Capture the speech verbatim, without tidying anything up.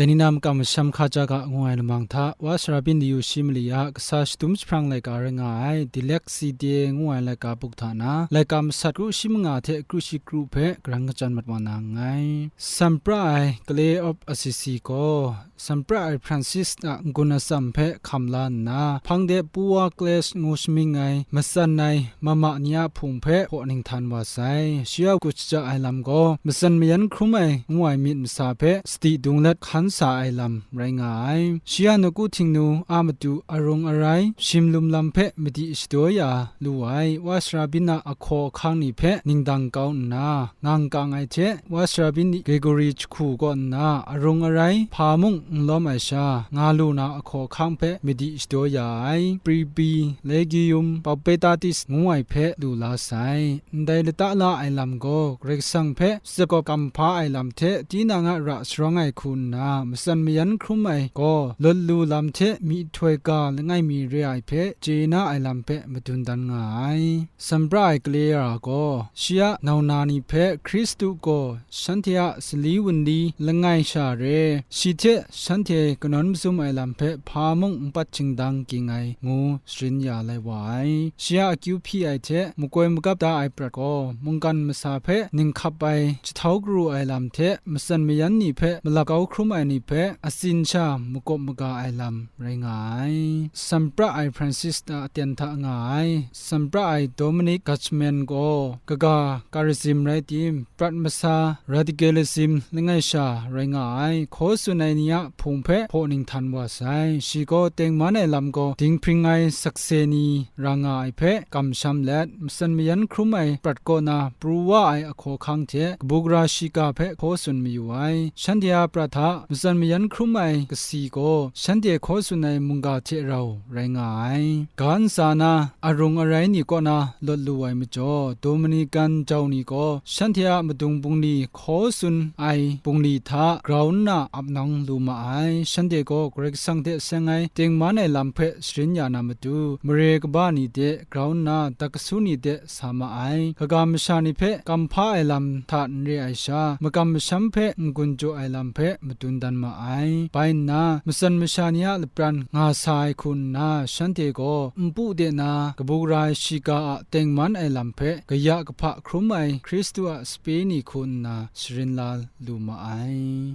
Dai ni na makam masham hkaja ga ngu ai lamang hta, Wa Sara Byin Layu Shi Mali a kasa shadum jahprang laika rai nga ai, Dyslexia ngu ai laika buk hta na, laika masat kru shi manga hte kru shi kru hpe karang kachyan mat wa na nngai. Sanpra ai Clare of Assisi gaw, Sanpra ai Francis a n-gun atsam hpe hkam la nna, hpang de Poor Clare ngu shamying ai, matsan ai mama ni a hpung hpe hpaw ninghtan wa sai. Shi a kut shaja ai lam gaw, matsan mayan hkrum ai ngu ai myit masa hpe sadi dung let hkan sa ai lam rai nga ai. Shi a nawku htingnu a matu arung arai, shim lum lam hpe madi shadaw ya lu ai, Wa Sara Byin a ahkaw ahkang ni hpe ningdang kau nna, ngang kang ai hte, Wa Sara Byin Gregory jahku kaw nna arung arai, hpa mung n lawm ai sha, nga lu na ahkaw ahkang hpe madi shadaw ya ai, Privilegium Pauperatis ngu ai hpe lu la sai. Ndai lata la ai lam gaw, Karai Kasang hpe shakawp kamhpa ai lam hte tinang a ra sharawng ai hku nna, matsan mayan hkrum ai gaw, lawt lu lam hte myihtoi ga langai mi re ai hpe chye na ai lam hpe madun dan nga ai. Sanpra ai Clare gaw, shi a nauna ni hpe Hkristu gaw shanhte a sali wunli langai sha re, shi hte shanhte kanawn mazum ai lam hpe hpa mung n pat shingdang ging ai, ngu sharin ya lai wa ai. Shi a akyu hpyi ai hte makoi magap da ai prat gaw, mungkan masa hpe ninghkap ai, jahtau garu ai lam hte, matsan mayan ni hpe malap kau hkrum ai ni hpe atsin sha makawp maga ai lam rai nga ai. Sanpra ai Francis a aten hta nga ai, Sanpra ai Dominic Guzman gaw kaga Charism rai tim, prat masa Radicalism langai sha rai nga ai, hkaw tsun ai ni a hpung hpe hpaw ninghtan wa sai. Shi gaw tengman ai lam gaw dinghpring ai sakse ni ra nga ai hpe kamsham let, matsan mayan hkrum ai prat kaw na pru wa ai ahkaw ahkang hte kabu gara shiga hpe hkaw tsun mayu ai. Shanhte a prat hta matsan mayan hkrum ai kasi gaw, shanhte hkaw tsun ai mungga hte rau rai nga ai. Ga ntsa na arung arai ni kaw na lawt lu ai majaw, Dominican jau ni gaw shanhte a madung bungli hkaw tsun ai bungli hta grau nna ap nang lu ma ai. Shanhte gaw Karai Kasang hte seng ai tengman ai lam hpe sharin ya na matu, mare kaba ni de grau nna dak kasu ni de sa ma ai. Kaga masha ni hpe kamhpa ai lam hta n re ai sha, makam masham hpe n-gun jaw ai lam hpe madun dan ma ai. Bai nna, matsan masha ni a lapran nga sa ai hku nna, shanhte gaw npu de na kabu gara ai shiga a tengman ai lam hpe kaya kahpa hkrum ai Hkristu a sape ni hku nna sharin la lu ma ai.